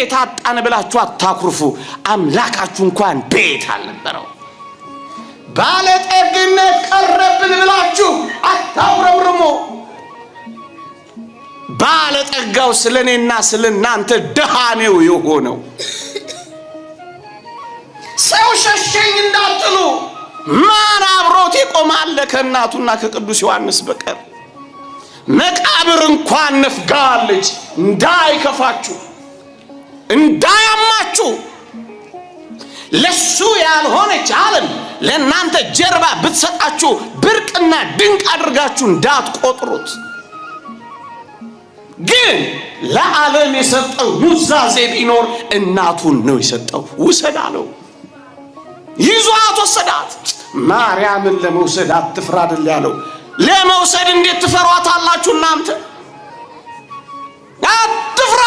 ቤት አጣን ብላችሁ አታኩርፉ። አምላካችሁ እንኳን ቤት አልነበረው። ባለጠግነት ቀረብን ብላችሁ አታጉረምርሙ። ባለጠጋው ስለ እኔና ስለ እናንተ ድሃ ነው የሆነው። ሰው ሸሸኝ እንዳትሉ፣ ማን አብሮት ይቆማል ከእናቱና ከቅዱስ ዮሐንስ በቀር? መቃብር እንኳን ነፍጋለች። እንዳይከፋችሁ እንዳያማችሁ፣ ለሱ ያልሆነች ዓለም ለእናንተ ጀርባ ብትሰጣችሁ ብርቅና ድንቅ አድርጋችሁ እንዳትቆጥሩት። ግን ለዓለም የሰጠው ኑዛዜ ቢኖር እናቱን ነው የሰጠው። ውሰድ አለው። ይዟት ወሰዳት። ማርያምን ለመውሰድ አትፍራ አይደል ያለው። ለመውሰድ እንዴት ትፈሯታላችሁ እናንተ? አትፍራ፣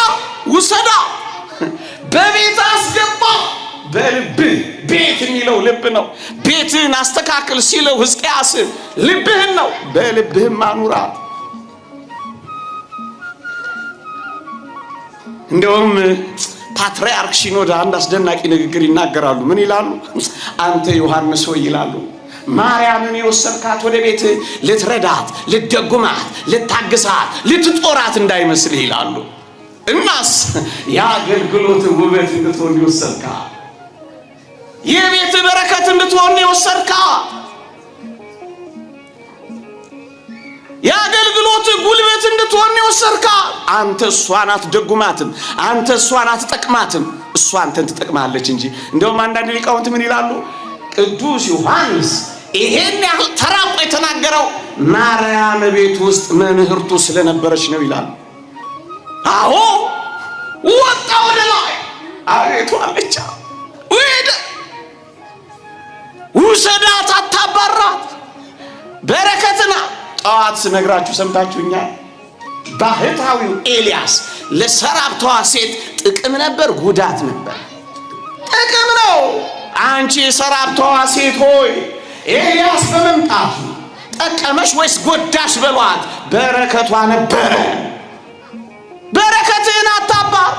ውሰዳ፣ በቤት አስገባ። በልብህ ቤት የሚለው ልብ ነው። ቤትህን አስተካክል ሲለው ሕዝቅያስን ልብህን ነው፣ በልብህም አኑራት። እንደውም ፓትርያርክ ሺኖዳ አንድ አስደናቂ ንግግር ይናገራሉ። ምን ይላሉ? አንተ ዮሐንስ ሆይ ይላሉ፣ ማርያምን የወሰድካት ወደ ቤት ልትረዳት፣ ልትደጉማት፣ ልታግሳት፣ ልትጦራት እንዳይመስልህ ይላሉ። እናስ የአገልግሎት ውበት እንድትሆን የወሰድካት፣ የቤት በረከት እንድትሆን የወሰድካት፣ የአገልግሎት ጉልበት እንድትሆን የወሰድካት። አንተ እሷን አትደጉማትም፣ አንተ እሷን አትጠቅማትም፣ እሷ አንተን ትጠቅማለች እንጂ። እንደውም አንዳንድ ሊቃውንት ምን ይላሉ? ቅዱስ ዮሐንስ ይሄን ያህል ተራቆ የተናገረው ማርያም ቤት ውስጥ መምህርቱ ስለነበረች ነው ይላሉ። አዎ ወጣ ወደ ላይ፣ አቤቱ አለቻ ሄደ። ውሰዳት፣ አታባራት፣ በረከትና ጠዋት ስነግራችሁ ሰምታችሁኛል። ባህታዊው ኤልያስ ለሰራፕታዋ ሴት ጥቅም ነበር፣ ጉዳት ነበር? ጥቅም ነው። አንቺ የሰራፕታዋ ሴት ሆይ ኤልያስ በመምጣቱ ጠቀመሽ ወይስ ጎዳሽ? በሏት። በረከቷ ነበረ። በረከትህን አታባር።